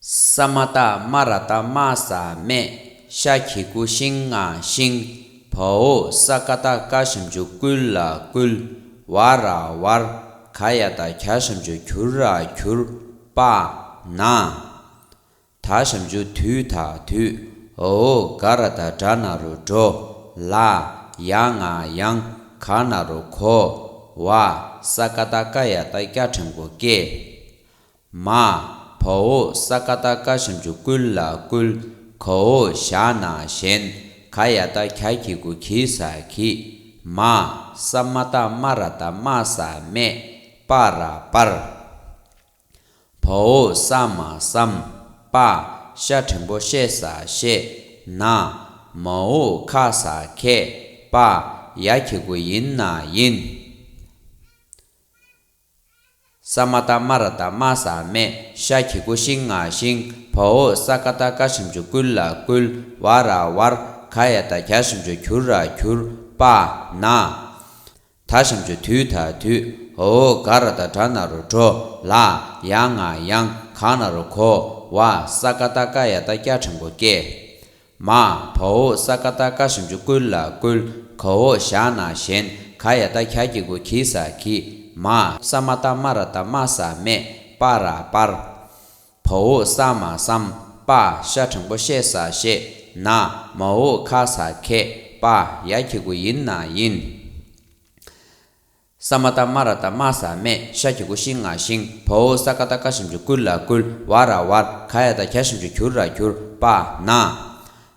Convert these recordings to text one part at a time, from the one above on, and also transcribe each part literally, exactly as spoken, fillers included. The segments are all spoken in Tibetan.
ས་མ་བཏགས་སྨ་ར་བཏགས་སྨ་ས་སྨད། ཤ་གི་གུ་ཤིང་ང་ཤིང་། བ་འོག་ས་ཀ་བཏགས་སྐ་ཞབས་ཀྱུ་སྐུ་ལ་སྐུལ། ཝ་ར་ཝར། ག་ཡ་བཏགས་གྱ་ཞབས་ཀྱུ་གྱུ་ར་གྱུར། པ་ན། ད་ཞབས་ཀྱུ་དུས་ད་དུས། འོ་འོག་ག་ར་བཏགས་གྲ་ན་རོ་གྲོ། ལ། ཡ་ང་ཡང་། ག་ན་རོ་གོ། ཝ། ས་ཀ་བཏགས་སྐ་ཡ་བཏགས་སྐྱ་འགྲེང་བུ་སྐྱེ། མ། བ་འོག་ས་ཀ་བཏགས་སྐ་ཞབས་ཀྱུ་སྐུ་ལ་སྐུལ། ག་འོག་ཞ་ན་ཞེན། ག་ཡ་བཏགས་གྱ་གི་གུ་གྱི་ས་གྱིས། མ། ས་མ་བཏགས་སྨ་ར་བཏགས་སྨ་ས་སྨད། པ་ར་པར། བ་འོག་ས་མ་བསམ། པ། ཤ་འགྲེང་བུ་ཤེ་ས་ཤེད། ན། མ་འོག་ཁ་ས་ཁད། པ། ཡ་གི་གུ་ཡིན་ན་ཡིན། ས་མ་བཏགས་སྨ་ར་བཏགས་སྨ་ས་སྨད། ཤ་གི་གུ་ཤིང་ང་ཤིང་། བ་འོག་ས་ཀ་བཏགས་སྐ་ཞབས་ཀྱུ་སྐུ་ལ་སྐུལ། ཝ་ར་ཝར། ག་ཡ་བཏགས་གྱ་ཞབས་ཀྱུ་གྱུ་ར་གྱུར། པ་ན། ད་ཞབས་ཀྱུ་དུས་ད་དུས། འོ་འོག་ག་ར་བཏགས་གྲ་ན་རོ་གྲོ། ལ། ཡ་ང་ཡང་། ག་ན་རོ་གོ། ཝ། ས་ཀ་བཏགས་སྐ་ཡ་བཏགས་སྐྱ་འགྲེང་བུ་སྐྱེ། མ། བ་འོག་ས་ཀ་བཏགས་སྐ་ཞབས་ཀྱུ་སྐུ་ལ་སྐུལ། ག་འོག་ཞ་ན་ཞེན། ག་ཡ་བཏགས་གྱ་གི་གུ་གྱི་ས་གྱིས། མ། ས་མ་བཏགས་སྨ་ར་བཏགས་སྨ་ས་སྨད། པ་ར་པར། བ་འོག་ས་མ་བསམ། པ། ཤ་འགྲེང་བུ་ཤེ་ས་ཤེད། ན། མ་འོག་ཁ་ས་ཁད། པ། ཡ་གི་གུ་ཡིན་ན་ཡིན། ས་མ་བཏགས་སྨ་ར་བཏགས་སྨ་ས་སྨད། ཤ་གི་གུ་ཤིང་ང་ཤིང་། བ་འོག་ས་ཀ་བཏགས་སྐ་ཞབས་ཀྱུ་སྐུ་ལ་སྐུལ། ཝ་ར་ཝར། ག་ཡ་བཏགས་གྱ་ཞབས་ཀྱུ་གྱུ་ར་གྱུར། པ་ན།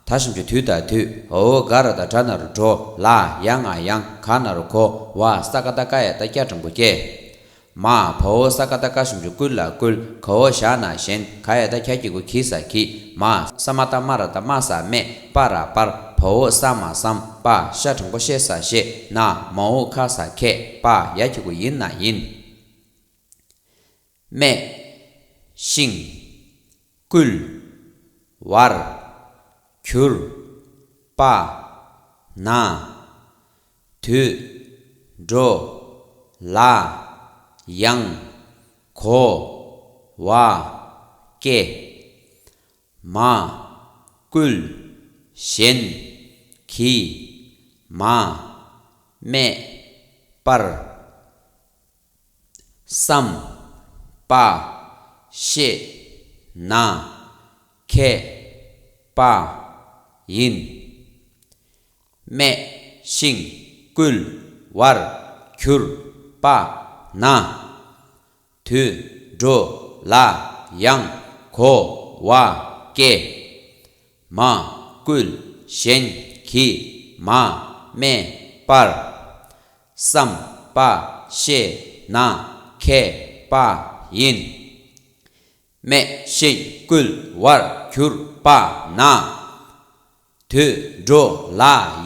ད་ཞབས་ཀྱུ་དུས་ད་དུས། འོ་འོག་ག་ར་བཏགས་གྲ་ན་རོ་གྲོ། ལ། ཡ་ང་ཡང་། ག་ན་རོ་གོ། ཝ། ས་ཀ་བཏགས་སྐ་ཡ་བཏགས་སྐྱ་འགྲེང་བུ་སྐྱེ། མ། བ་འོག་ས་ཀ་བཏགས་སྐ་ཞབས་ཀྱུ་སྐུ་ལ་སྐུལ། ག་འོག་ཞ་ན་ཞེན། ག་ཡ་བཏགས་གྱ་གི་གུ་གྱི་ས་གྱིས། མ། ས་མ་བཏགས་སྨ་ར་བཏགས་སྨ་ས་སྨད། པ་ར་པར། བ་འོག་ས་མ་བསམ། པ། ཤ་འགྲེང་བུ་ཤེ་ས་ཤེད། ན། མ་འོག་ཁ་ས་ཁད། པ། ཡ་གི་གུ་ཡིན་ན་ཡིན། སྨད། ཤིང་། བསྐུལ། ཝར། གྱུར། པ། ན། དུད། འགྲོ། ལ། ཡང་། གོ། བ། སྐྱེ། མ། བསྐུལ། གཞན། གྱིས། མ། སྨད། པར། བསམ། པ། ཤེས། ན། ཁད། པ། ཡིན། སྨད། ཤིང་། བསྐུལ། ཝར། གྱུར། པ། ན། དུད། འགྲོ། ལ། ཡང་། གོ། བ། སྐྱེ། མ། བསྐུལ། གཞན། གྱིས། མ། སྨད། པར། བསམ། པ། ཤེས། ན། ཁད། པ། ཡིན། སྨད། ཤིང་། བསྐུལ། ཝར། གྱུར། པ། ན། དུད། འགྲོ། ལ།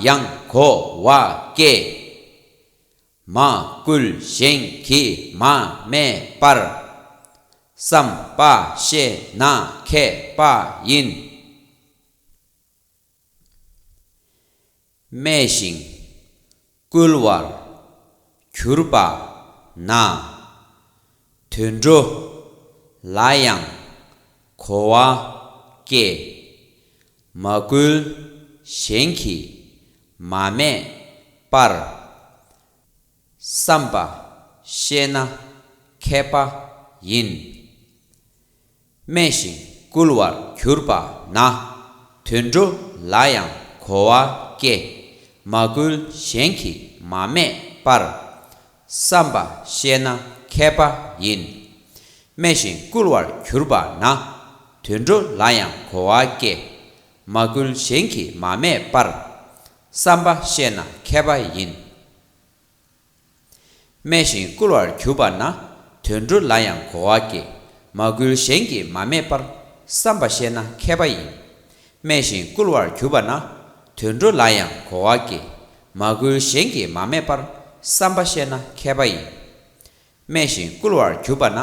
ཡང་། གོ། བ། སྐྱེ། མ། བསྐུལ། གཞན། གྱིས། མ། སྨད། པར། བསམ། པ། ཤེས། ན། ཁད། པ། ཡིན། སྨད་ཤིང་། བསྐུལ་བར་གྱུར་པ་ན། དུད་འགྲོ་ལ་ཡང་གོ་བ་སྐྱེ། མ་བསྐུལ་གཞན་གྱིས་མ་སྨད་པར། བསམ་པ་ཤེས་ན་མཁས་པ་ཡིན། སྨད་ཤིང་བསྐུལ་བར་གྱུར་པ་ན། དུད་འགྲོ་ལ་ཡང་གོ་བ་སྐྱེ། མ་བསྐུལ་གཞན་གྱིས་མ་སྨད་པར། བསམ་པ་ཤེས་ན་མཁས་པ་ཡིན། སྨད་ཤིང་བསྐུལ་བར་གྱུར་པ་ན། དུད་འགྲོ་ལ་ཡང་གོ་བ་སྐྱེ། མ་བསྐུལ་གཞན་གྱིས་མ་སྨད་པར། བསམ་པ་ཤེས་ན་མཁས་པ་ཡིན། སྨད་ཤིང་བསྐུལ་བར་གྱུར་པ་ན། དུད་འགྲོ་ལ་ཡང་གོ་བ་སྐྱེ། མ་བསྐུལ་གཞན་གྱིས་མ་སྨད་པར། བསམ་པ་ཤེས་ན་མཁས་པ་ཡིན། སྨད་ཤིང་བསྐུལ་བར་གྱུར་པ་ན། དུད་འགྲོ་ལ་ཡང་གོ་བ་སྐྱེ། མ་བསྐུལ་གཞན་གྱིས་མ་སྨད་པར། བསམ་པ་ཤེས་ན་མཁས་པ་ཡིན། སྨད་ཤིང་བསྐུལ་བར་གྱུར་པ་ན།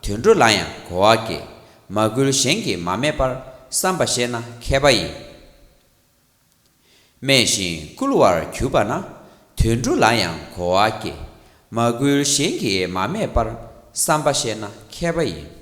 དུད་འགྲོ་ལ་ཡང་གོ་བ་སྐྱེ། མ་བསྐུལ་གཞན་གྱིས་མ་སྨད་པར། བསམ་པ་ཤེས་ན་མཁས་པ་ཡིན། སྨད་ཤིང་བསྐུལ་བར་གྱུར་པ་ན། དུད་འགྲོ་ལ་ཡང་གོ་བ་སྐྱེ། མ་བསྐུལ་གཞན་གྱིས་མ་སྨད་པར། བསམ་པ་ཤེས་ན་མཁས་པ་ཡིན།